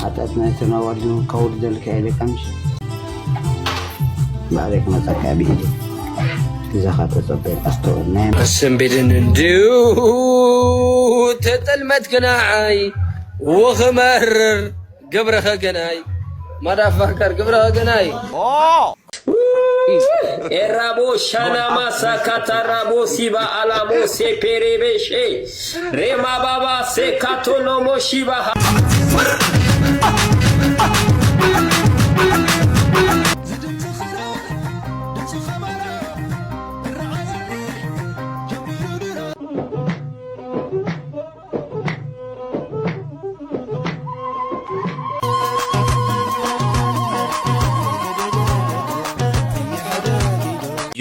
ሓጢኣትና ኣይተናዋድን ከውርደልካ ኢለ ቀምሽ ባዕለይ ክመጸካ ብኢደ እዛኻ ተጸበይ ኣስተውዕል ናይ ኣሰንቤድን እንድዩ ተጠልመት ግናይ ወኸመርር ግብረኸ ገናይ ማዳፋከር ግብረኸ ገናይ ኤራቦ ሻናማ ሳካታራቦ ሲባ ኣላሞ ሴፔሬቤሼ ሬማ ባባ ሴካቶኖሞ ሺባ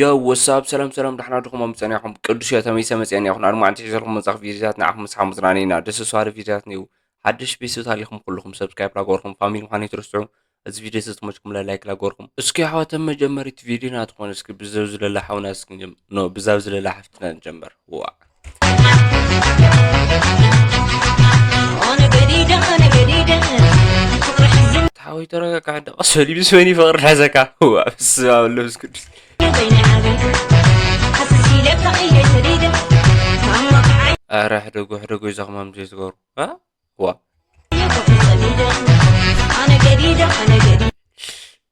ዮ ወሳብ ሰላም ሰላም ዳሕና ድኹም ኣብ ምጸና ኢኹም ቅዱስ ዮ ተመይሰ መጽአና ኢኹም ኣድማዕንቲ ሒዘልኩም መጻኽ ቪዲዮታት ንዓኹም ምስ ሓሙዝናኒ ኢና ደስ ዝዋሃሉ ቪዲዮታት ነይሩ ሓድሽ ቤተሰብ ታሊኹም ኩልኹም ሰብስክራይብ ላገበርኩም ፋሚሊ ምዃን ኣይትረስዑ እዚ ቪዲዮ እዚ ተመችኩም ላይክ ላገበርኩም እስኪ ኣሕዋት መጀመሪት ቪዲዮና ትኾን እስኪ ብዘብ ዝለላ ሓውና እስኪ ኖ ብዛብ ዝለላ ሓፍትና ንጀምበር ዋ ሓወይ ተረጋጋዕ እንደ ቀስ በል ምስ መን ይፈቅር ዳዘካ ዋ በስመ ኣብ ወወልድ ወመንፈስ ቅዱስ ኧረ ሕደጉ ሕደጉ ይዛኹም ኣምዚ ትገብሩ ዋ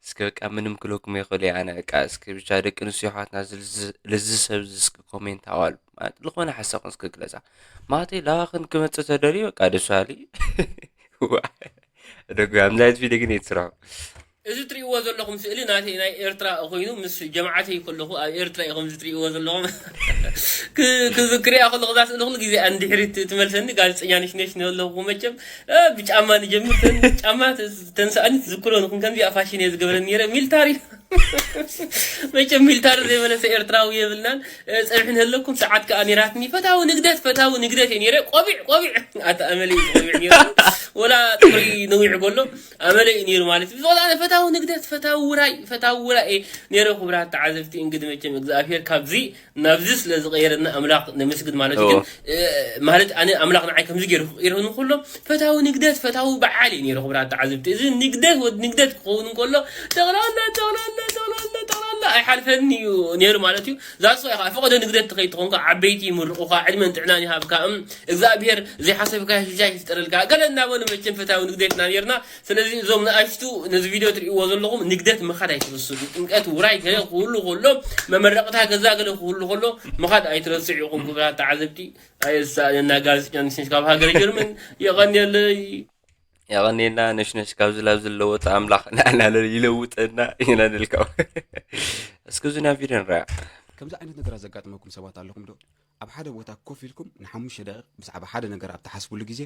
እስከ በቃ ምንም ክለኩም ይኽእል እየ ኣነ በቃ እስከ ብቻ ደቂ ኣንስትዮ ኣሕዋትና እዚ ልዚ ሰብ እዚ እስከ ኮሜንት ኣዋሉ ማለት ዝኾነ ሓሳብክን እስከ ግለፃ ማለት ላባኽን ክመፅእ ተደልዩ በቃ ደስ በሃሊ ደጉ ኣብዛይት ቪዲዮ ግን እየ ትስርሑ እዚ ትሪእዎ ዘለኹም ስእሊ ናተይ ናይ ኤርትራ ኮይኑ ምስ ጀምዓተይ ከለኹ ኣብ ኤርትራ ኢኹም እዚ ትሪእዎ ዘለኹም ክዝክርያ ከለኹ እዛ ስእሊ ኩሉ ግዜ ኣንድሕሪት ትመልሰኒ ጋዜጠኛ ነሽነሽ ንበለኹ መቸም ብጫማ ንጀምር ተን ጫማ ተንስኣኒ ትዝክሮ ንኹን ከምዚኣ ፋሽን እየ ዝገብረን ነይረ ሚልታሪ መቸም ሚልታሪ ዘይመለሰ ኤርትራዊ የብልናን ጸብሒ ንህለኩም ሰዓት ከኣ ነይራትኒ ፈታዊ ንግደት ፈታዊ ንግደት እየ ነይረ ቆቢዕ ቆቢዕ ኣታ ኣመለይ ቆቢዕ ነይሩ ወላ ጥሪ ነዊዕ ጎሎ ኣመለይ ነይሩ ማለት እዩ ዝኾነ ፈታዊ ንግደት ፈታዊ ውራይ ፈታዊ ውራይ ነይረ ክቡራት ተዓዘብቲ እንግዲ መቸም እግዚኣብሔር ካብዚ ናብዚ ስለ ዝቐየረና ኣምላኽ ነመስግን ማለት እዩ ግን ማለት ኣነ ኣምላኽ ንዓይ ከምዚ ገይሩ ክቕይረኒ ከሎ ፈታዊ ንግደት ፈታዊ በዓል እዩ ነይሩ ክቡራት ተዓዘብቲ እዚ ንግደት ወዲ ንግደት ክኸውን እንከሎ ጠቕላላ ጠቕላላ ጠቕላላ ጠቕላላ ኣይሓልፈኒ እዩ ነይሩ ማለት እዩ ዛሶ ኢኻ ፈቐዶ ንግደት ትኸይድ ትኾንካ ዓበይቲ ይምርቑኻ ዕድመን ጥዕናን ይሃብካ እም እግዚኣብሔር ዘይሓሰብካ ሽሻይ ይፍጠረልካ ገለ እናበሉ መቸም ፈታዊ ንግደትና ነይርና ስለዚ እዞም ንኣሽቱ ነዚ ቪድዮ ትርእይዎ ዘለኹም ንግደት ምኻድ ኣይትረስዑ። ጥምቀት፣ ውራይ፣ ገለ ክህሉ ከሎ፣ መመረቕታ ገዛ ገለ ክህሉ ከሎ ምኻድ ኣይትረስዑ ኢኹም ክቡራት ተዓዘብቲ። ኣየሳእነና ጋዜጠኛ ንስንሽ ካብ ሃገረ ጀርመን የቐንየለይ። የቐንየልና ነሽነሽ ካብዚ ላብ ዝለወጠ ኣምላኽ ንኣና ይለውጠና ኢና ንልካ። እስኪ እዚ ናብ ቪድዮ ንረኣ። ከምዚ ዓይነት ነገራት ዘጋጥመኩም ሰባት ኣለኹም ዶ? ኣብ ሓደ ቦታ ኮፍ ኢልኩም ንሓሙሽተ ደቂቕ ብዛዕባ ሓደ ነገር ኣብ ትሓስብሉ ግዜ፣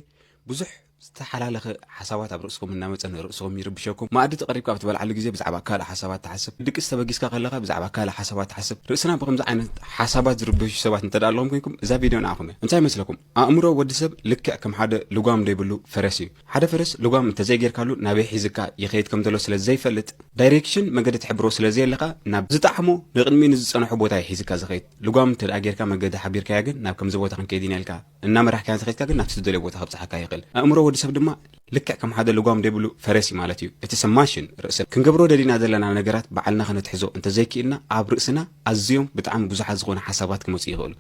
ብዙሕ ዝተሓላለኸ ሓሳባት ኣብ ርእስኹም እናመጸ ንርእስኹም ይርብሸኩም። መኣዲ ተቐሪብካ ኣብ ትበልዓሉ ግዜ ብዛዕባ ካልእ ሓሳባት ትሓስብ። ድቅስ ተበጊስካ ከለኻ ብዛዕባ ካልእ ሓሳባት ትሓስብ። ርእስና ብኸምዚ ዓይነት ሓሳባት ዝርብሹ ሰባት እንተ ደኣ ኣለኹም ኮይንኩም እዛ ቪድዮ ንዓኹም እያ። እንታይ ይመስለኩም? ኣእምሮ ወዲ ሰብ ልክዕ ከም ሓደ ልጓም ዘይብሉ ፈረስ እዩ። ሓደ ፈረስ ልጓም እንተዘይጌርካሉ ናበይ ሒዝካ ይኸይድ ከም ዘሎ ስለ ዘይፈልጥ፣ ዳይሬክሽን መገዲ ትሕብሮ ስለ ዘየለኻ ናብ ዝጠዓሞ ንቕድሚኡ ንዝጸንሖ ቦታ እዩ ሒዝካ ዝኸይድ። ልጓም እንተ ደኣ ጌርካ መገዲ ሓቢርካያ ግን ናብ ከምዚ ቦታ ክንከይድ ኢና ኢልካ እናመራሕካያ እንተኸይድካ ግን ናብቲ ትደልዮ ቦታ ከብጽሓካ ይኽእል። ኣእምሮ ወዲ ሰብ ድማ ልክዕ ከም ሓደ ልጓም ዘይብሉ ፈረስ እዩ ማለት እዩ። እቲ ሰብ ማሽን፣ ርእስና፣ ክንገብሮ ደሊና ዘለና ነገራት ባዕልና ከነትሕዞ እንተዘይክኢልና ኣብ ርእስና ኣዝዮም ብጣዕሚ ብዙሓት ዝኾኑ ሓሳባት ክመጹ ይኽእሉ።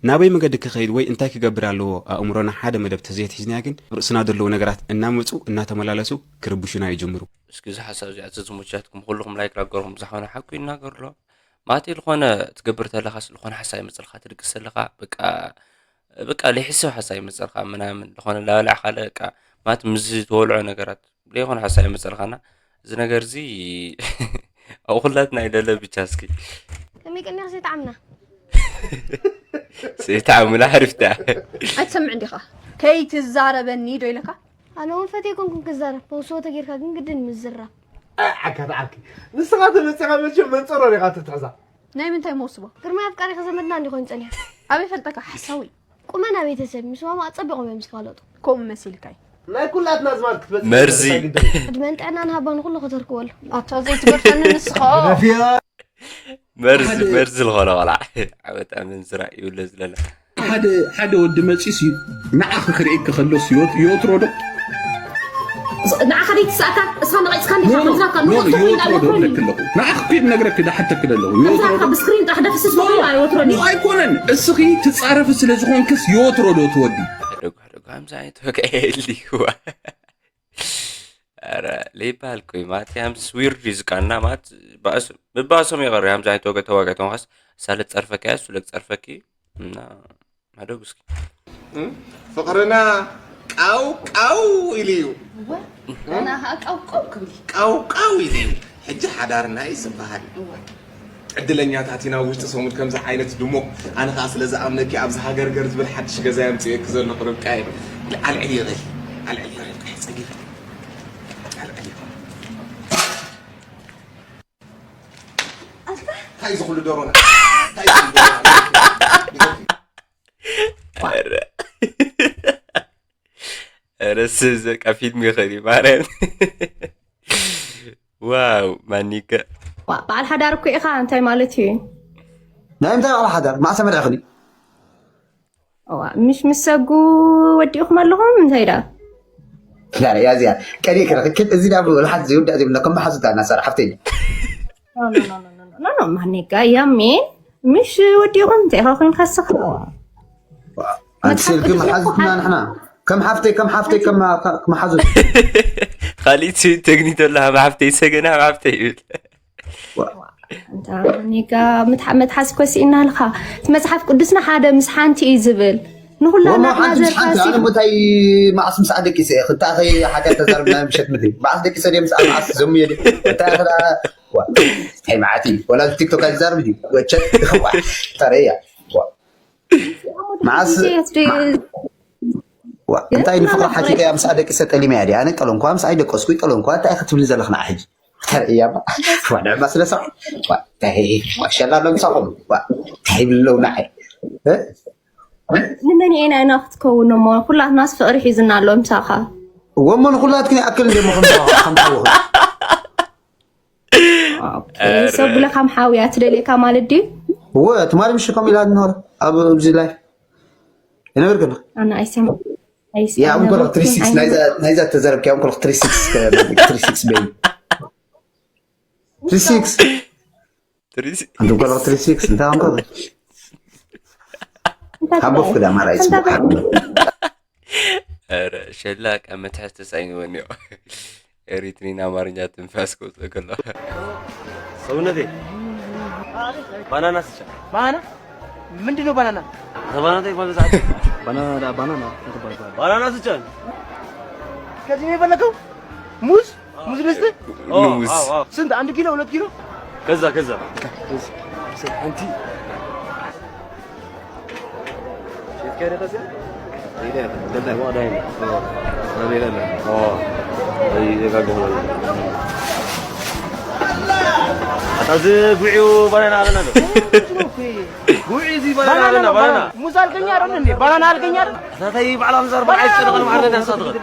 ናበይ መገዲ ክኸይድ ወይ እንታይ ክገብር ኣለዎ ኣእምሮና ሓደ መደብ ተዘየትሒዝናዮ ግን ኣብ ርእስና ዘለዉ ነገራት እናመጹ እናተመላለሱ ክርብሹና ይጅምሩ። እስኪ እዚ ሓሳብ እዚኣ ተዝሙቻትኩም ኩልኹም ላይክ ላገርኩም ዝሓነ ሓቁ ይናገር ኣሎ። ማለተይ ዝኾነ ትገብር ተለኻስ ዝኾነ ሓሳብ ይመፅልካ ትድቅስ ተለኻ በቃ በቃ ለይሕሰብ ሓሳብ ይመፀልካ ምናምን ዝኾነ ላበላዕ ካልእ በቃ ማለት ምስ ዝተወልዖ ነገራት ለይኾነ ሓሳብ ይመፀልካና እዚ ነገር እዚ ኣብ ኩላትና ይደለ ብቻ እስኪ ከመይ ቀኒኻ ዘይተዓምና ዘይተዓምና ሓሪፍታ ኣይትሰምዕ እንዲኻ ከይትዛረበኒ ዶ ኢለካ ኣነ እውን ፈትየ ኮንኩም ክዛረብ መውስቦ ተጌርካ ግን ግድን ምዝራብ። ኣይ ዓካ ተዓርኪ ንስኻ ተመጺኻ መቸም መንጸሮ ዲኻ ትትሕዛ። ናይ ምንታይ መውስቦ? ግርማይ ኣፍቃሪኺ ዘመድና እንዲ ኮይኑ ጸኒሑ። ኣበይ ፈልጠካ ሓሳዊ። ቁመና ቤተሰብ ምስ ማማ ኣጸቢቖም እዮም ዝፋለጡ። ከምኡ መሲልካ እዩ። ናይ ኩላትና ኣዝማድ ክትበጽሕ መርዚ። ዕድመን ጥዕናን ሃባ ንኹሉ ከተርክበሉ። ኣታ ዘይትገድፈኒ ንስኻ። ገደፍያ። መርዚ መርዚ ዝኾነ ቆልዓ ዓወት ኣመንዝራ ይብሎ ዝለለ ሓደ ሓደ ወዲ መጺስ እዩ ንዓኺ ክርእየኪ ከሎስ ይወት- ይወትሮ ዶ ንዓኻ ደይትስኣካ፣ እስኻ ነቒጽካ እንዲኻ፣ ከምዛ ካብ ንኸፍቶ ኮይና ይወትሮ ኣይወትሮን እዩ። ደብለኪ ኣለኹ። ንዓኽ እኮ ነግረኪ፣ ዳሓተኪ ደለኹ። ከምዛ ይወትሮ ካብ ስክሪን ጥራሕ ደፍስስ በሉ ኣይወትሮን እዩ። ኣይኮነን። እስኺ ትጻረፊ ስለ ዝኾንክስ ይወትሮ ዶ ትወዲ? ሕደጉ፣ ሕደጉ፣ ከምዛ ዓይነት ወግዒ የድልይዋ። ኧረ፣ ለይበሃል እኮ እዩ። ማለት፣ ያምስ ዊርድ እዩ ዝቃና። ማለት፣ ባእሶም፣ ብባእሶም ይቐር። ከምዛ ዓይነት ወገ ተዋጋእቶም ኻስ፣ እሳ ልትጸርፈካ እያ፣ እሱ ልትጸርፈኪ። እና፣ ሕደጉ እስኪ። ፍቕርና ቃው ቃው ኢሉ እዩ። እወ፣ ኣና ኸዓ ቃው ቃው ክብል እዩ። ቃው ቃው ኢሉ እዩ። ሕጂ ሓዳርና እዩ ዝበሃል። እወ። ዕድለኛታት ኢና፣ ውሽጢ ሰሙን ከምዚ ዓይነት ድሙቕ። ኣነ ኸዓ ስለ ዝኣምነኪ ኣብዚ ሃገርገር ዝብል ሓድሽ ገዛ የምፅኤኪ ዘለኹ ርብቃየ። ኣልዕልዮ በሊ፣ ኣልዕልዮ ርብቃየ፣ ፀጊበ። ኣልዕልዮ። እንታይ እዚ ኩሉ ደሮና? እንታይ እዚ ኩሉ ደሮና? ኧረ፣ ኧረ፣ ስብ ዘቃ ፊልም ይኸዲ ማርያም። ዋው፣ ማኒከ። ዋ፣ በዓል ሓዳር እኮ ኢኻ፣ እንታይ ማለት እዩ? ናይ እንታይ በዓል ሓዳር? መዓስ ተመርዕኽኒ? ዋ፣ ምሽ ምስ ሰጉ ወዲእኹም ኣለኹም? እንታይ ዳ? ዛሬ ያዚያ ቀዲ ክረክብ እዚ ዳብ ወላሓት ዘይወዳእ ዘይብላ ከም መሓዙታ እናሰራ ሓፍተይ። ኖ፣ ኖ፣ ማኔጋ፣ ያሜ፣ ምሽ ወዲእኹም እንታይ ኢኻ ኮይንካ ስኻ? ኣንቲ ስልኪ መሓዙትና ንሕና ከም ሓፍተይ ከም ሓፍተይ ከም ከም ሓዙት ካሊእ ስዊት ተግኒቶ ኣለኻ፣ ብሓፍተይ ሰገና፣ ብሓፍተይ ይብል። እንታ ማኔጋ፣ ምትሓ-፣ መትሓዚ ኮሲእና ኣለኻ። እቲ መጽሓፍ ቅዱስና ሓደ ምስ ሓንቲ እዩ ዝብል። ንኹላ ወማ ናትና ሓንቲ ምስ ሓንቲ ዘርካሲ ኣነ እንታይ መዓስ ምስ ኣደቂሰ እየ ክታ ኸይ ሓጢኣት ተዛርብና ምሸት ምድሪ መዓስ ደቂሰ ድየ ምስ መዓስ ዘሙየ ድየ እንታይ ኸዳ ዋ እንታይ መዓት እዩ ወላ ቲክቶክ ኣይዛርብ ድዩ ወቸት ዋ ተረያ ዋ መዓስ ዋ እንታይ ንፍቅራ ሓቲተ እያ ምስ ኣደቂሰ ጠሊመ እያ ድየ ኣነ ጠለንኳ ምስ ኣይደቀስኩ ጠለንኳ እንታይ ክትብሊ ዘለኽና ሕጂ ተርእያ ዋ ንዕማ ስለ ሰብዓ ዋ እንታይ ዋሸላ ኣሎ ምሳኹም ዋ እንታይ ይብልለው ንዓይ እ ንመን ኢና ኢና ክትከውን እሞ ኩላትናስ ፍቅሪ ሒዝና ኣሎ ምሳኻ ወሞ ንኩላትክን ይኣክል እንደ ምኹም ከምታወኹ ኦኬ፣ ሰብ ብለ ከም ሓውያ ትደልየካ ማለት ድዩ? እወ ትማሊ ምሽ ከም ኢላ ንሆር ኣብ ኣብዚ ላይ ይነገር ግን ኣነ ኣይሰማ ያ እንኮሎ ትሪሲክስ ናይዛ ተዘረብኪ እንኮሎ ትሪሲክስ ትሪሲክስ ቤቢ ትሪሲክስ ትሪሲ እንኮሎ ትሪሲክስ እንታይ እንኮሎ ካብ ቦፍ ክዳ ማራይ ጽቡቅ ኧረ ሸላቅ መትሐዝ ተሳኢንወኒ ዮ ኤሪትሪን ኣማርኛ ትንፋስ ክወፅእ ከሎ ሰውነቴ ባናና ስቻ ባናና ምንድን ነው ባናና? ባናና ይባል ዛ ባናና ባናና ትባል ባናና ስቻ ከዚህ ነው የፈለገው? ሙዝ ሙዝ ልስጥ? ሙዝ ስንት? አንድ ኪሎ ሁለት ኪሎ? ከዛ ከዛ አንቲ ኣታ እዚ ጉዕዩ ባናና ኣለና ዶ ጉዕዩ እዚ ባናና ኣለና ባናና ሙዝ አልከኝ አይደል እንዴ? ባናና አልከኝ አይደል? ኣታ ታይ ባዕላ ምዛር ባዓይ ጸደቀን ማዕረዳ ሳትኸ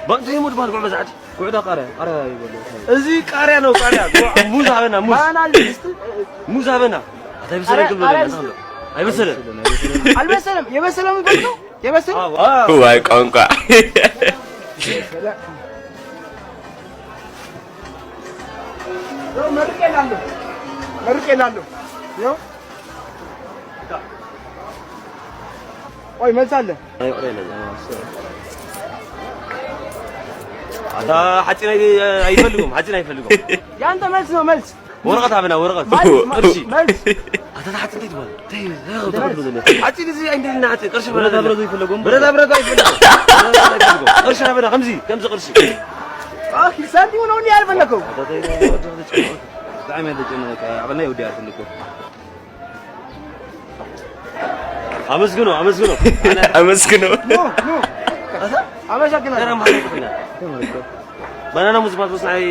ባንተ ይሙት ባል ጉዕ መዛዕቲ ጉዕዳ ቃርያ ቃርያ ይበሉ። እዚ ቃርያ ነው ቃርያ። ጉዕ ሙዝ አበና ሙዝ ባናና አለ እስቲ ሙዝ አበና። አታ ይበሰለ ቃርያ ግብ ቃርያ ነው። እስቲ አይበሰለ አልበሰለም። የበሰለ የሚባል ነው የበሰለ አዎ ዋይ ቋንቋ መርቄላለሁ መርቄላለሁ። ይኸው ቆይ መልስ አለ። ኣታ ሓፂን ኣይ- ኣይፈልጉም ሓፂን ኣይፈልጉም የአንተ መልስ ነው መልስ። ወረቐት ሃበና ወረቐት መልስ ቅርሺ መልስ ኣታ ሓፂን እንታይ ትበሃል እንታይ ሓፂን እዚ ኣይንደልና ሓፂን ቅርሺ በረዳ ብረታ ብረቱ ይፈለጉም ብረታ ብረቱ ኣይፈልጉም ቅርሺ ሃበና ከምዚ ከምዚ ቅርሺ ሳንቲሙ ነው እንዲህ ያልፈለገው። ብጣዕሚ ያለ ጨነቀ ኣበና ይወዲ ኣይፈልጉም ኣመስግኖ ኣመስግኖ ኣመስግኖ አመሰግናለሁ። ባናና ሙዝ ማለት ናይ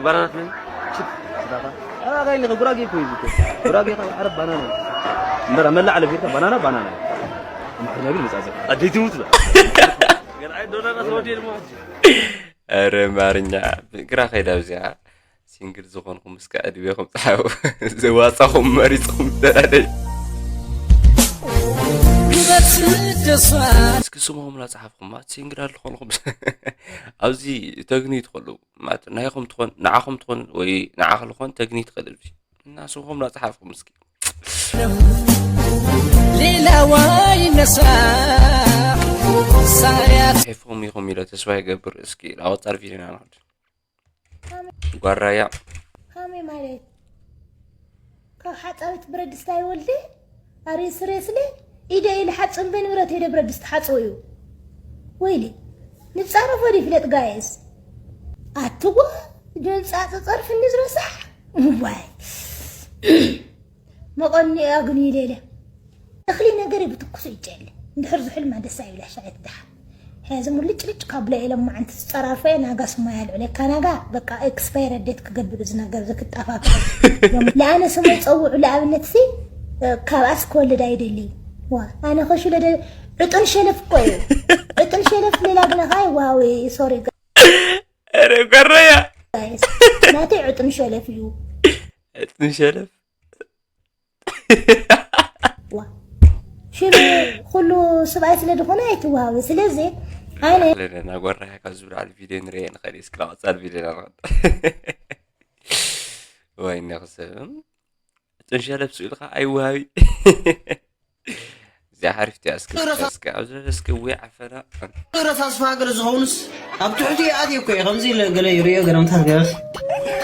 ባናና ትመን ራጋ ይልከ ጉራጌ እኮ ይዝኮ ጉራጌ ካብ ዓረብ ባናና እምበር መላ ዓለም ጌርካ ባናና ባናና ኣምሓርኛ ግን መጻዘ ኣደይቲ ሙት ኧረ ማርኛ ግራ ከይዳ ኣብዚኣ ሲንግል ዝኾንኩም እስከ ዕድሜኹም ፀሓው ዘዋፃኹም መሪፅኹም ተዳለይ እስኪ ስምኹም ላፀሓፍኹም ማለት ሲንግል ኣለኹም ኣብዚ ተግኒ ትኸሉ ማለት ናይኹም ትኾን ንዓኹም ትኾን ወይ ንዓኽ ልኾን ተግኒ ትኸል ኣብዚ እና ስምኹም ላፀሓፍኹም እስኪ ሌላዋ ይነሳ ሳያት ሒፍኹም ኢኹም ኢለ ተስፋ ይገብር እስኪ ላወፃር ቪድዮና ንኸድ ጓራያ ሃመይ ማለት ካብ ሓፃዊት ብረድስቲ ኣይወልድ ኣሪ ስሬስሊ ኢደ ኢለ ሓፅን በንብረት ሄደ ብረድስቲ ሓፅው እዩ ወይሊ ንፃረፎ ይፍለጥ ጋይስ ኣትዋ ጆን ፃፀ ፀርፍኒ ዝረሳሕ ዋይ መቐኒ ኣግኒ ኢለ ኢለ እኽሊ ነገር ብትኩሱ ይጨሊ እንድሕር ዝሕልማ ደስ ኣይብላ ሻዒት ድሓ ሕዚ ሙልጭልጭ ካብ ብላ ኢሎም መዓንቲ ዝፀራርፈ ናጋ ስሞይ ኣልዕለካ ናጋ በቃ ኤክስፓየር ዴት ክገብር እዚ ነገር ዝክጣፋፍ ለኣነ ስሞይ ፀውዑ ለኣብነት ሲ ካብኣስ ክወልድ ኣይደሊ ዋ ኣነ ከሽለ ዕጡን ሸለፍ እኮ እዩ ዕጡን ሸለፍ ሌላ ግና ካይ ዋዊ ሶሪ ኧረ ጓረያ ናተይ ዕጡን ሸለፍ እዩ ዕጡን ሸለፍ ሽም ኩሉ ስብኣይ ስለ ዝኾነ ኣይትወሃበ ስለዚ ኣነ ለና ጓራያ ካብ ዝብላዕሊ ቪድዮ ንርአ ንኸእል እስኪ ላወፃል ቪድዮ ናንኸ ወይ ነኽስብ ጥንሸለብ ስኢልካ ኣይወሃቢ እዚኣ ሓሪፍቲ እስኪ እስኪ ኣብ ዝበለ እስኪ ወይ ዓፈና ረፍ ኣስፋ ገለ ዝኸውንስ ኣብ ትሕቲ ኣትየ እኮ እየ ከምዚ ኢለ ገለ ይርእዮ ገረምታት ገረፍ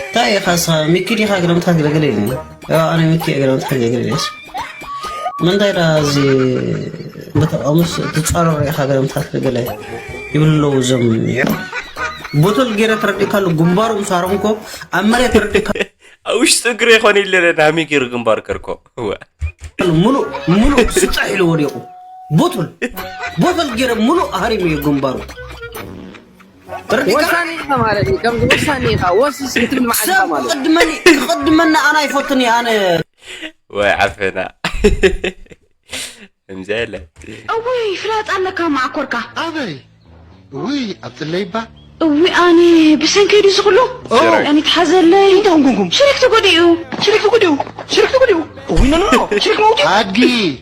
እንታይ ኢኻ ስኻ ሚኪ ዲኻ ገረምታት ገለ ገለ ኢሉ ኣነ ሚኪ እየ ገረምታት ገለ ገለ ኢለስ ምንታይ ዳ እዚ በተቃውምስ ትጻረሩ ኢኻ ገረምታት ገለ ይብሉ ኣለዉ እዞም ቦተል ገይረ ተረዲእካ ኣሎ ግንባሩ ምስ ሃረምኮ ኣብ መሬት ተረዲእካ ኣብ ውሽጢ እግሪ ይኾን ኢለ ናሚ ገይሩ ግንባር ከርኮ ሙሉእ ሙሉእ ስጣሕ ኢሉ ወዲቑ ቦትል ቦትል ገይረ ሙሉእ ሃሪሙ እዩ ግንባሩ ወሳኒ ኢኻ ማለት እዩ ከምዚ ወሳኒ ኢኻ ወስስ ክትብል መዓልካ ማለት ክቕድመኒ ክቕድመኒ ኣነ ኣይፈቱን ኣነ ወይ ዓፈና ከምዚ የለ እውይ ፍላጻ ኣለካ መዓኮርካ ኣበይ ውይ ኣብ ጽለይባ እዊ ኣነ ብሰንከይ ድዩ ዝኽሉ ኣነ ትሓዘለይ እንታይ ኾንኩም ሽሪክ ተጎዲኡ ሽሪክ ተጎዲኡ ሽሪክ ተጎዲኡ እዊ ኖ ኖ ሽሪክ መውዲ ኣድጊ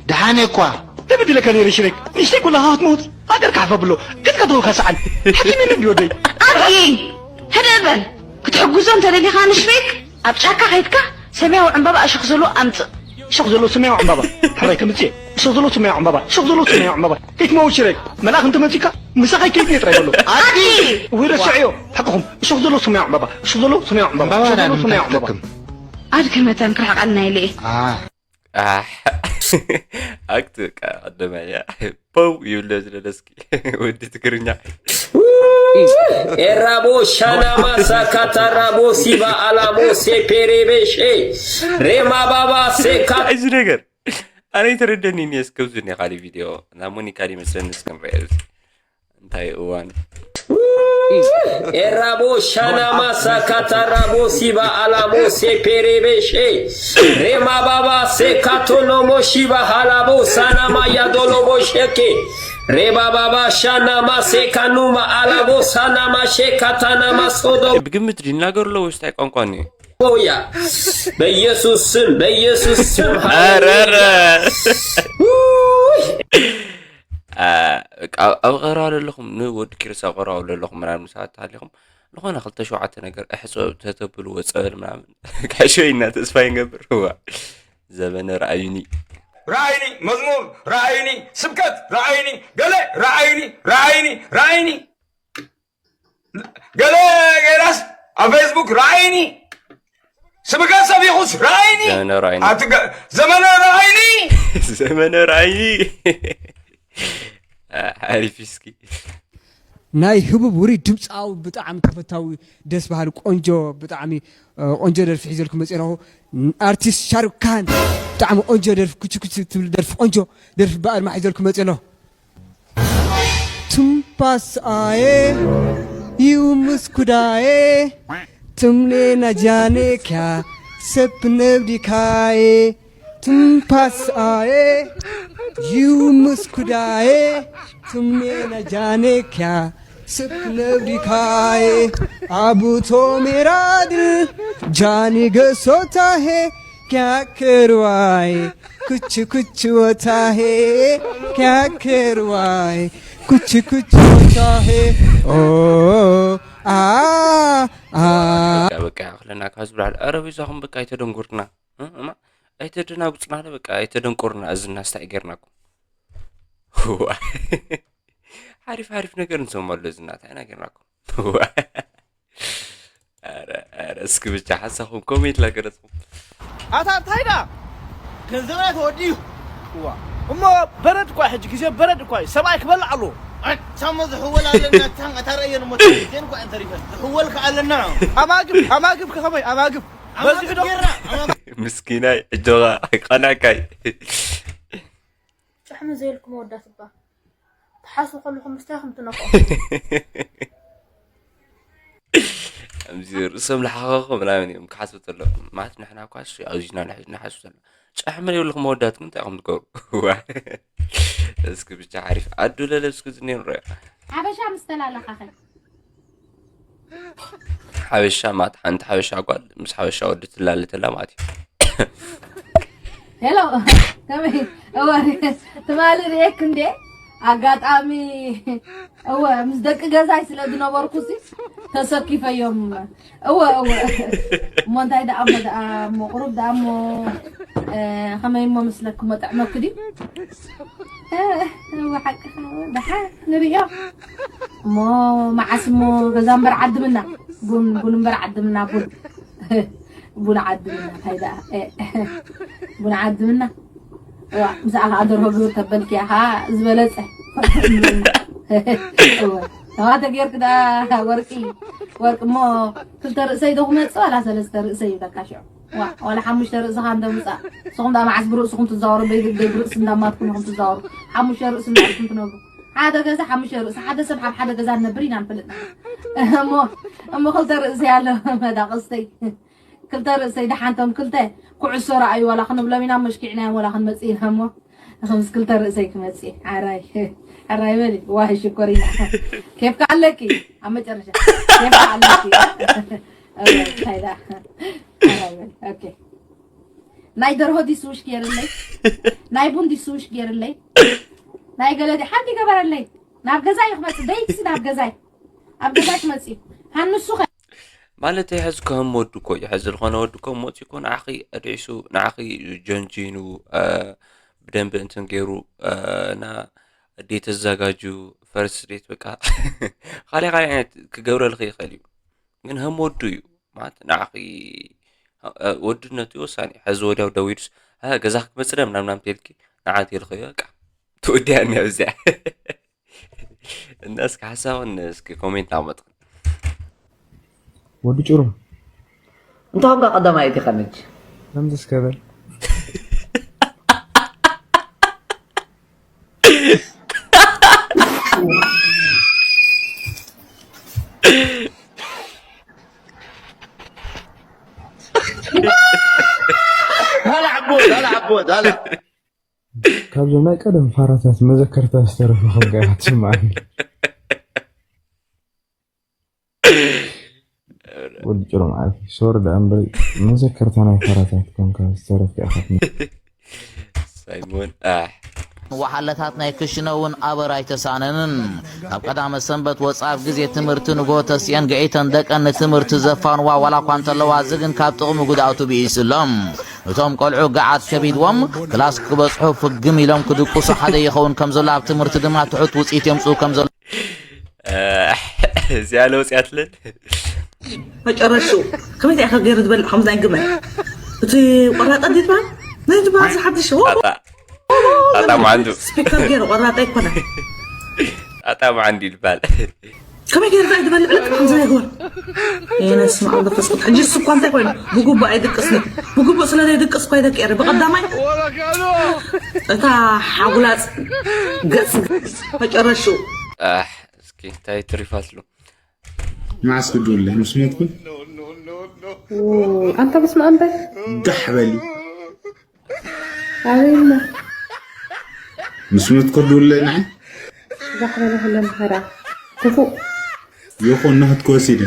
ደሓነ እኳ ተበዲለካ ነይረ ሽሪክ ንእሽተይ ኮላ ሃትሞት ሃገር ካሕፈ ብሎ ገጽካ ተወካ ሰዓል ሓኪም የለን ድዩ ወደይ ኣድጊ ሕደ በል ክትሕግዞ እንተደሊኻ ንሽሪክ ኣብ ጫካ ከይድካ ሰማያዊ ዕምባባ እሾኽ ዘለዎ ኣምጽእ። እሾኽ ዘለዎ ሰማያዊ ዕምባባ። ሕራይ ከምጽእ። እሾኽ ዘለዎ ሰማያዊ ዕምባባ። እሾኽ ዘለዎ ሰማያዊ ዕምባባ። ከይትመውት ሽረይ። መልኣኽ እንተመጺካ ምሳኻ ይከይድ እየ ጥራይ በሎ። ኣቲ! ወይ ረስዐዮ። ሓቅኹም። እሾኽ ዘለዎ ሰማያዊ ዕምባባ። እሾኽ ዘለዎ ሰማያዊ ዕምባባ። እሾኽ ዘለዎ ሰማያዊ ዕምባባ። ኣድኪ መታን ክርሕቀልና ኢለ እየ። ኣክት በቃ ቀደማያ ፖው ይብሎ ዝለለስኪ ወዲ ትግርኛ ኤራቦ ሻናማ ሳካታራቦ ሲባ ኣላቦ ሴፔሬቤሼ ሬማ ባባ ሴካ እዚ ነገር ኣነ ተረደኒ ኔስ ከብዙ ኔ ካሊ ቪዲዮ ናብ ሞኒካ ዲመስለኒ እስክንረኤ እንታይ እዋን ኤራቦ ሻናማ ሳካታራቦ ሲባ ኣላቦ ሴፔሬቤሼ ሬማ ባባ ሴካቶኖሞ ሺባ ሃላቦ ሳናማ ያዶሎቦ ሸኬ ሬባ ባባ ሻናማ ሴካኑማ ኣላቦ ሳናማ ሼካታናማ ሶዶ ብግምት ድናገሩ ኣለዎ ስታይ ቋንቋ ኒ ያ በኢየሱስ ስም በኢየሱስ ስም ኣረረ ኣብ ቀረባ ዘለኹም ንወዲ ኪሮስ ኣብ ቀረባ ዘለኹም ምናምን ምሳት ተሃሊኹም ዝኾነ ክልተ ሸውዓተ ነገር እሕፀ ተተብልዎ ፀበል ምናምን ክሕሸ ኢና ተስፋ ይንገብር እዋ ዘበነ ረኣዩኒ ረኣዩኒ መዝሙር ረኣዩኒ ስብከት ረኣዩኒ ገለ ረኣዩኒ ረኣዩኒ ረኣዩኒ ገለ ገይራስ ኣብ ፌስቡክ ረኣይኒ ስብከት ሰቢኹስ ረኣይኒ ዘመነ ረኣይኒ ኣቲ ገ- ዘመነ ረኣይኒ ዘመነ ረኣይኒ ሓሪፍ እስኪ ናይ ህቡብ ውሪ ድምፃዊ ብጣዕሚ ተፈታዊ ደስ በሃሊ ቆንጆ ብጣዕሚ እ፣ ቆንጆ ደርፊ ሒዘልኩ መፂ ኣለኹ ኣርቲስት ሻሩክ ካን ብጣዕሚ ቆንጆ ደርፊ ኩችኩች ትብል ደርፊ ቆንጆ ደርፊ ብኣድማ ሒዘልኩ መፂ ኣለኹ Tumpas'aye, yumuskudaye, tumlena janekya, sepnevdikaye. Tumpas'aye, yumuskudaye, tumlena janekya, sepnevdikaye. Abutomerad, jani gesotahe, kyakerwaye. ኩቹ ኩቹ ወታሄ፣ ኪያኬርዋይ፣ ኩቹ ኩቹ ወታሄ፣ ኦ፣ አ፣ አ። በቃ፣ በቃ፣ ክለና ካብ ዝብላዕ፣ ኧረ፣ በይዛኹም፣ በቃ፣ ኣይተደንጉርና፣ እ፣ እማ፣ ኣይተደናጉጽና፣ በቃ፣ ኣይተደንቁርና፣ እዚ እናስታይ ጌርናኩም። ዋ። ሓሪፍ፣ ሓሪፍ ነገር ንሰምዓሉ፣ እዚ እናታይ ኢና ጌርናኩም። ዋ። ኧረ፣ ኧረ፣ እስኪ ብቻ ሓሳኹም ኮሜንት ላገለጽኩም። ኣታ እንታይ ዳ? ገንዘብና ተወዲኡ። እዋ። እሞ በረድ እኳ ሕጂ ግዜ በረድ እኳ እዩ። ሰብኣይ ክበልዕ ኣለዎ። ኣታ እሞ ዝሕወል ኣለና፣ እታ፣ እታ ረእየን እሞ ተሪፈን እኳ እየን ተሪፈን። ዝሕወል ከ ኣለና። ኣማግብ፣ ኣማግብ ከ ከመይ? ኣማግብ። በዚሑ ዶ? ኣማግብ ጌርና፣ ኣማግብ። ምስኪናይ፣ እጆኻ፣ ቀናካይ። ጭሕሚ ዘየልኩም ኣወዳት እባ ትሓስቡ ከለኹም ምስታይ ከም ትነፍቑ። ከምዚ ርእሶም ልሓኸኹ ምናምን እዮም ክሓስቡ ዘለዎም። ማለት ንሕና እኳ እሱ ኣብዚና ንሕ-፣ ንሓስቡ ዘለና። ጭሕሚ ዘይብልኩም ኣወዳት ግን እንታይ ኢኹም ትገብሩ? ዋ። እስኪ ብቻ ሓሪፍ። ኣዱ ለለብስኪ ዝኔ ንረዮ። ሓበሻ ምስ ተላለኻኸ? ሓበሻ ማለት ሓንቲ ሓበሻ ጓል ምስ ሓበሻ ወዲ ትላለ ተላ ማለት እዩ። ሄሎ፣ ከመይ? እወ፣ ትማሊ ርኤክ እንዴ? ኣጋጣሚ፣ እወ፣ ምስ ደቂ ገዛይ ስለ ዝነበርኩ ሲ ተሰኪፈዮም። እወ፣ እወ። እሞ እንታይ ደኣ እሞ ደኣ እሞ ቁሩብ ደኣ እሞ፣ እ፣ ከመይ እሞ ምስለኪ እሞ ጥዕመኪ ድዩ? እ፣ እወ፣ ሓቅኻ፣ እወ፣ ደሓን ንርእዮ። እሞ መዓስ እሞ ገዛ እምበር ዓዲ ምና፣ ቡን፣ ቡን እምበር ዓዲ ምና፣ ቡን። ቡን ዓዲ ምና፣ እንታይ ደኣ? እ፣ ቡን ዓዲ ምና። እዋ፣ ምስኣ ኸዓ ደርሆ ግብር ተበልኪ ኢኻ ዝበለጸ። እወ። ተባተ ጌርክ ደኣ ወርቂ፣ ወርቂ እሞ ክልተ ርእሰይ ዶ ክመጽእ ዋላ ሰለስተ ርእሰይ ይብለካ ሽዑ። ዋ፣ ዋላ ሓሙሽተ ርእስኻ እንዶ ምጻእ። ንስኹም ደኣ መዓስ ብርእስኹም ትዛወሩ፣ በይ-፣ በይ ብርእሲ እንዳማትኩም ኢኹም ትዛወሩ። ሓሙሽተ ርእሲ እንዳልኩም ትነብሩ። ሓደ ገዛ ሓሙሽተ ርእሲ፣ ሓደ ሰብ ኣብ ሓደ ገዛ ንነብር ኢና ንፈልጥ። እሞ፣ እሞ ክልተ ርእሲ ያለ መዳቕስተይ። ክልተ ርእሰይ ደሓንቶም ክልተ ኩዕሶ ረኣዩ ዋላ ክንብሎም ኢና፣ መሽኪዕናዮም ዋላ ክንመጽእ ኢና እሞ። ከምዚ ክልተ ርእሰይ ክመጽእ። ዓራይ፣ ዓራይ በሊ። ዋይ ሽኮሪና። ኬፍካ ኣለኪ። ኣብ መጨረሻ። ኬፍካ ኣለኪ። ኦኬ፣ እንታይ ደኣ? ዓራይ በሊ። ኦኬ። ናይ ደርሆ ዲስውሽ ገይርለይ። ናይ ቡን ዲስውሽ ገይርለይ። ናይ ገለ ዲ-፣ ሓንቲ ገበረለይ። ናብ ገዛይ ክመጽእ። ደይክሲ ናብ ገዛይ። ኣብ ገዛይ ክመጽእ። ሃንሱ ኸ? ማለት ሕዚ ከም ወዱ እኮ እዩ። ሕዚ ዝኾነ ወዱ እኮ መፂኡ እኮ ንዓኺ ኣድዒሱ፣ ንዓኺ ጀንጂኑ፣ እ፣ ብደንቢ እንትን ገይሩ፣ እ፣ እና ዴት ተዘጋጁ፣ ፈርስት ዴት በቃ። ካልእ ካልእ ዓይነት ክገብረልኺ ይኽእል እዩ። ግን ከም ወዱ እዩ። ማለት ንዓኺ፣ እ፣ ወድነቱ እዩ ወሳኒ። ሕዚ ወዲያው ደዊሉስ፣ "እ፣ ገዛ ክትመጽእ ዶ?" ምናምን ምናምን ተልኪ፣ ንዓ እንተልኽዮ በቃ። ትወዲኣኒ ኣብዚኣ። እና እስኪ ሓሳብን እስኪ ኮሜንት ኣመጥን። ወዲ ጭሩም። እንተ ኾንካ ቀዳማይ እቲ ኸነች። ከምዚ እስከ በል። ዳላ ዓቦት፣ ዳላ ዓቦት፣ ዳላ። ካብዞም ናይ ቀደም ፋራታት መዘከርታ ዝተረፈ ከም ገና ትስምዓኒ። ወዲ ጭሮ መዓልቲ ሶሪ ደኣ እምበሪ መዘከርታ ናይ ፋራታት ኮንካ ዝተረፍካ ኢኻ ትመስል። ሳይሞን፣ ኣሕ። ወሓለታት ናይ ክሽነ እውን ኣበር ኣይተሳነንን። ካብ ቀዳመ ሰንበት ወፃ ኣብ ግዜ ትምህርቲ ንግሆ ተሲአን ገዒተን ደቀን ንትምህርቲ ዘፋንዋ ዋላ እኳ እንተለዋ፣ እዚ ግን ካብ ጥቕሚ ጉድኣቱ ብኢሱ ኣሎ። እቶም ቆልዑ ገዓት ከቢድዎም ክላስ ክበጽሑ ፍግም ኢሎም ክድቅሱ ሓደ ይኸውን ከም ዘሎ፣ ኣብ ትምህርቲ ድማ ትሑት ውጽኢት የምጽኡ ከም ዘሎ። እዚኣ ለውጽ ያትልን። መጨረሽኡ ከመይ ኢኻ ገይሩ ዝበልዕ ከምዚ ናይ ግመል? እቲ ቆራጣ እንዴት በሃል? ናይ ዝበሃል ዝሓድሽ? ጣጣ። ጣጣ መዓንዱ። ስፒከር ገይሩ ቆራጣ ኣይኮነን። ጣጣ መዓንዱ ይባል። ከመይ ገይርካ እዩ ዝበልዕ? ልክዕ ከምዚ ናይ ጓል። የነ ስመ ኣብ መንፈስ ቅዱስ። ሕጂ እሱ እኳ እንታይ ኮይኑ? ብግቡእ ኣይድቅስን። ብግቡእ ስለ ዘይድቅስ እኳ ይደቂ እየ። ብቐዳማይ እታ ሓጉላጽ ገጽ መጨረሽኡ። ኣሕ፣ እስኪ እንታይ ትሪፋትሉ? መዓስ ክድውለይ ምስ ሞትኩ? ኣንታ በስመ ኣብ በል። ጋሕ በሊ። ኣበይ እሞ? ምስ ሞትኩ ክድውለይ ንዓይ? ጋሕ በለ ኩለን ኸዳ። ክፉእ። ይኹን ናትኩ ወሲደ።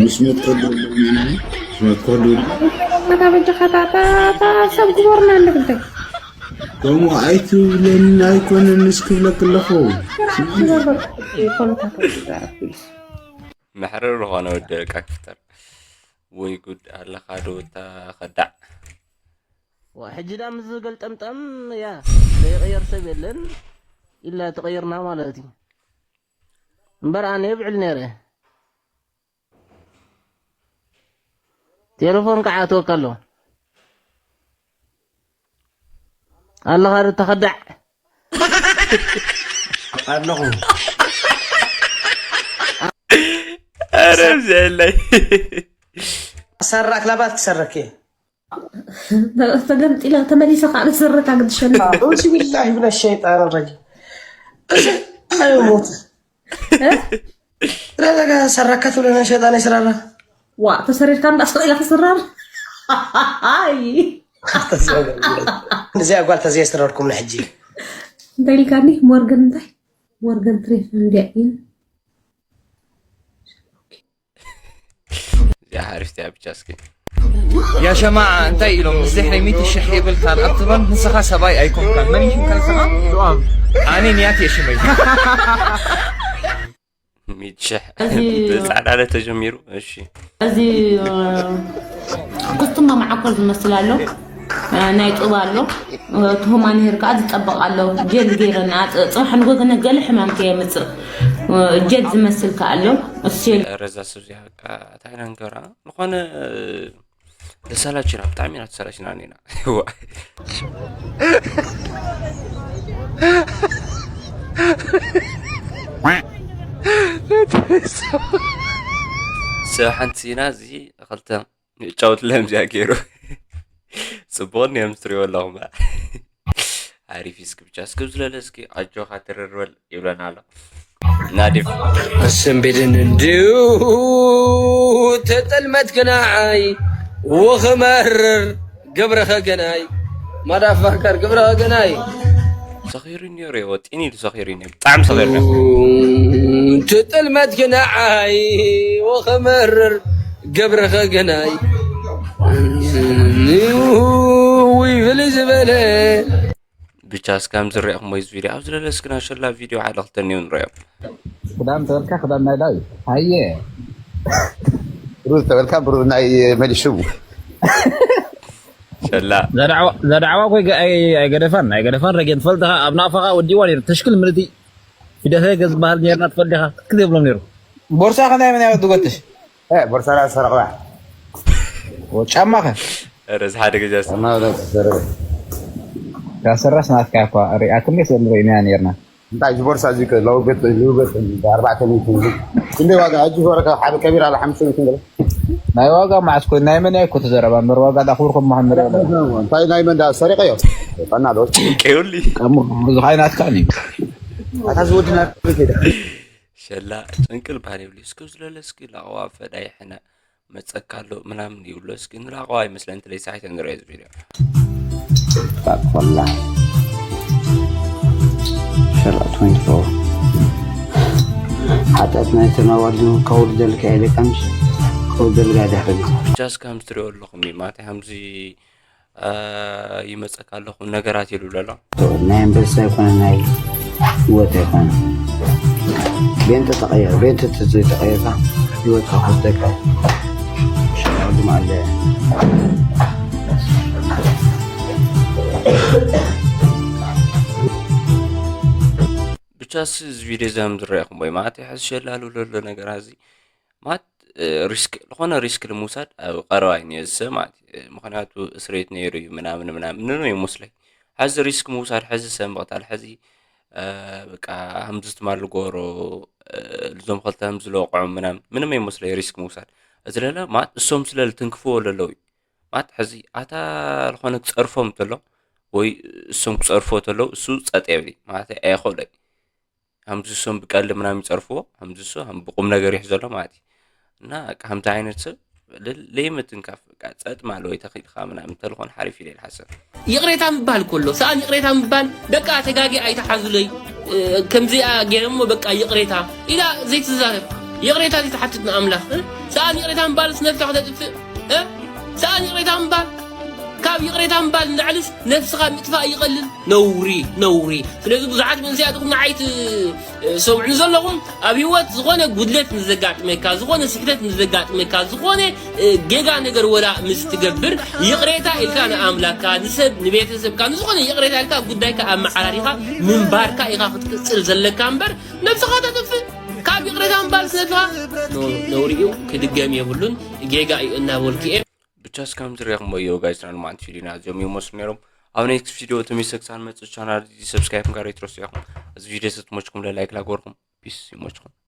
ምስ ሞትኩ ክድውለይ ንዓይ? መኮዱል መታ በጃኻ ታ- ታ- ታ- ሰብ ግበርና እንድብልተይ ከምኡ ኣይትብለኒ ኣይኮነን ንስክብለክ ኣለኹ። መሕረር ዝኾነ ወዲ ደቃ ክፍጠር ወይ ጉድ ኣለኻ ዶ እታ ኸዳዕ። ዋ፣ ሕጂ ዳ ምስ ዝገልጠምጠም እያ ዘይቕየር ሰብ የለን ኢላ ተቐይርና ማለት እዩ። እምበር ኣነ የብዕል ነይረ። ቴሌፎን ከዓ ኣትወካ ኣሎ። ኣለኻ ዶ ተኸዳዕ? ኣለኹ። ኧረ ብዘየለይ ሰራክ ላባት ክሰረክ እየ። ተገምጢላ ተመሊሰ ከዓ ንስረካ ግድሸሉ أعوذ بالله من الشيطان الرجيم. እሺ ኣይሞት ረጋ ሰራካ ትብለና ሸጣን ይስራራ ዋ ተሰሪርካ እንዳ ስቕ ኢላ ክስራር ኣይ እዚኣ ጓል ተዘየስረርኩም ንሕጂ እንታይ ኢልካኒ ሞርገን እንታይ ሞርገን ትሬፍ እንዲያ እዩ እዚኣ ሓሪፍ እያ ብቻ እስኪ ያ ሸማዓ እንታይ ኢሎም ምስ ድሕሪ ሚእቲ ሽሕ ይብል ካልኣብ ትበል ንስኻ ሰብኣይ ኣይኮንካን መን ይሽምካ ንስኻ ኣነ ንያት እየ ሽመይ ሚእቲ ሽሕ ብፃዕዳ ለ ተጀሚሩ እሺ እዚ ኩስትማ መዓኮር ዝመስል ኣሎ ናይ ጡብ ኣሎ ትሁማ ነሄር ከዓ ዝጠበቕ ኣሎ ጀል ገይረና ፅባሕ ንጎ ገለ ሕማም ከየምፅእ ጀል ዝመስል ከዓ ኣሎ እሱ ረዛ ሰብ እዚኣ በቃ እንታይ ኢና ንገብራ ዝኾነ ተሰላችና ብጣዕሚ ኢና ተሰላችና ኔና ሰብ ሓንቲ ኢና እዚ ክልተ ንጫወት ለምዚያ ገይሩ ጽቡቕን እዮም ትሪኦ ኣለኹም ኣሪፍ እስኪ ብቻ እስኪ ዝለለ እስኪ ኣጆኻ ትርርበል ይብለና ኣሎ ናዲፍ ኣሰንቢድን እንድዩ ተጠልመት ግናዓይ ወኸመርር ግብረኸ ገናይ ማዳፋከር ግብረኸ ገናይ ሰኺሩ ነይሩ ወጢን ኢሉ ሰኺሩ ነይሩ ብጣዕሚ ሰኺሩ ነይሩ ትጥልመት ግናዓይ ወኸመርር ግብረኸ ገናይ ውይ ፍልይ ዝበለ ብቻ እስካም ዝረእኹም ወይ ቪድዮ ኣብ ዝለለ እስክና ሸላ ቪድዮ ሓደ ክልተ እኒኦ ንረኦም ክዳን ተበልካ ክዳን ናይ ዳዊ ኣየ ብሩዝ ተበልካ ብሩዝ ናይ መሊሹ ሸላ ዘዳዕዋ ኮይ ኣይገደፋን ኣይገደፋን ረጌን ትፈልጥኻ ኣብ ናቕፋኻ ወዲዋ ነይሩ ተሽክል ምልቲ ፊደኸ ዝበሃል ነርና ትፈልዲኻ ክትክ ዘይብሎም ነይሩ ቦርሳ ከናይ መን ያወዱ ጎትሽ ቦርሳ ላ ሰረቕባ ጫማኸ ረ ሓደ ገዛ ያሰራስ ናትካ እኳ ሪኣክም ስእሊ ርኢና ነርና እንታይ እዚ ቦርሳ እዚ ለውገጥ ልውገጥ ኣርባዕተ ሚእቲ ክንዲ ዋጋ ሕጂ ወረካ ሓደ ከቢር ኣለ ሓምስተ ሚእቲ ክንዲ ናይ ዋጋ መዓስ ኮይኑ ናይ መን እኮ ተዘረባ እምበር ዋጋ ዳኽብርኩም መሓመድ ያለ እንታይ ናይ መን ሰሪቀዮ ጠና ዶ ጭንቀዩሊ ብዙ ካይናትካ እዩ ኣታ ዝወድና ሄደ ሸላ ጭንቅል ባህል ይብሉ እስኪ ዝለለ እስኪ ላዋ ፈዳይ ሕነ መፀካ ኣሎ ምናምን ይብሎ እስኪ ንላቀዋ ይመስለን ትለይ ሳሒተ ንሪኦ እዚ ቪድዮ Back for life. Sherlock twenty-four. ሓጢኣት ናይ ተናዋልዱ ከውርደልካ ኢለ ቀምሽ ከውርደልካ ድሕሪ ብቻስ ከም ትሪኦ ኣለኹም እዩ ማለት ከምዚ ይመፀካ ኣለኹ ነገራት ይብሉ ኣሎ ናይ ኣንበሳ ይኮነ ናይ ህይወት ኣይኮነ ቤንተ ተቀየር ቤንተ ተዘይተቀየርካ ህይወትካ ኮስተካ ሸራዱ ማለ ብቻስ እዚ ቪድዮ ዘም ዝረእኹም ወይ ማለት ሕዚ ሸላሉ ለሎ ነገር እዚ ማለት ሪስክ ዝኾነ ሪስክ ንምውሳድ ኣብ ቀረባ እዩ ነዚ ሰብ ማለት እዩ ምክንያቱ እስሬት ነይሩ እዩ ምናምን ምናምን ንኖ ይመስለይ ሕዚ ሪስክ ምውሳድ ሕዚ ሰብ ምቕታል ሕዚ በቃ ከምዚ ትማል ጎሮ እዞም ክልተ ከምዚ ለወቅዖም ምናምን ምንም ይመስለይ ሪስክ ምውሳድ እዚ ለለ ማለት እሶም ስለ ልትንክፍዎ ለለው እዩ ማለት ሕዚ ኣታ ዝኾነ ክፀርፎም ተሎ ወይ እሶም ክፀርፎ ተለው እሱ ፀጥ የብል ማለት ኣይኽእሎ እዩ ከምዚ እሶም ብቀልዲ ምናምን ይፀርፍዎ ከምዚ እሱ ከም ብቁም ነገር ይሕዘሎ ማለት እዩ እና በቃ ከምዚ ዓይነት ሰብ ለይምትንካፍ በቃ ፀጥ ማለ ወይ ተኺልካ ምናምን ተልኾን ሓሪፍ ኢለ ይሓሰብ ይቕሬታ ምባል ከሎ ሰኣን ይቕሬታ ምባል በቃ ተጋጊ ኣይተሓዙለይ ከምዚኣ ገይረሞ በቃ ይቕሬታ ኢላ ዘይትዛረብ ይቕሬታ ዘይትሓትት ንኣምላኽ ሰኣን ይቕሬታ ምባልስ ነብሳ ክተጥፍእ እ? ሰኣን ይቕሬታ ምባል፣ ካብ ይቕሬታ ምባል ንላዕልስ ነብስኻ ምጥፋእ ይቐልል። ነውሪ፣ ነውሪ። ስለዚ ብዙሓት መንእሰያት ኢኹም ንዓይ ትሰምዑኒ ዘለኹም፣ ኣብ ህይወት ዝኾነ ጉድለት ምስ ዘጋጥመካ፣ ዝኾነ ስሕተት ምስ ዘጋጥመካ፣ ዝኾነ እ፣ ጌጋ ነገር ወላ ምስ ትገብር ይቕሬታ ኢልካ ንኣምላክካ፣ ንሰብ፣ ንቤተሰብካ፣ ንዝኾነ ይቕሬታ ኢልካ ጉዳይካ ኣመዓራሪኻ ምንባርካ ኢኻ ክትቅጽል ዘለካ እምበር ነብስኻ ተጥፍእ። ካብ ይቕሬታ ምባል ነብስኻ ኖ፣ ነውሪ እዩ፣ ክድገም የብሉን፣ ጌጋ እዩ እናበልኩ እየ። ብቻ እስካም ዝሪእኹም ወዮ ጋይስ፣ ናይ ሎማዓንቲ ቪዲዮና እዚኦም ይመስሉ ነይሮም። ኣብ ኔክስት ቪዲዮ ተመልሰ ክሳብ ንመጽእ ቻናል እዚ ሰብስክራይብ ምግባር ኣይትረስዑ ኢኹም። እዚ ቪዲዮ ስትመችኩም ለላይክ ላጎርኩም። ፒስ፣ ይመችኩም።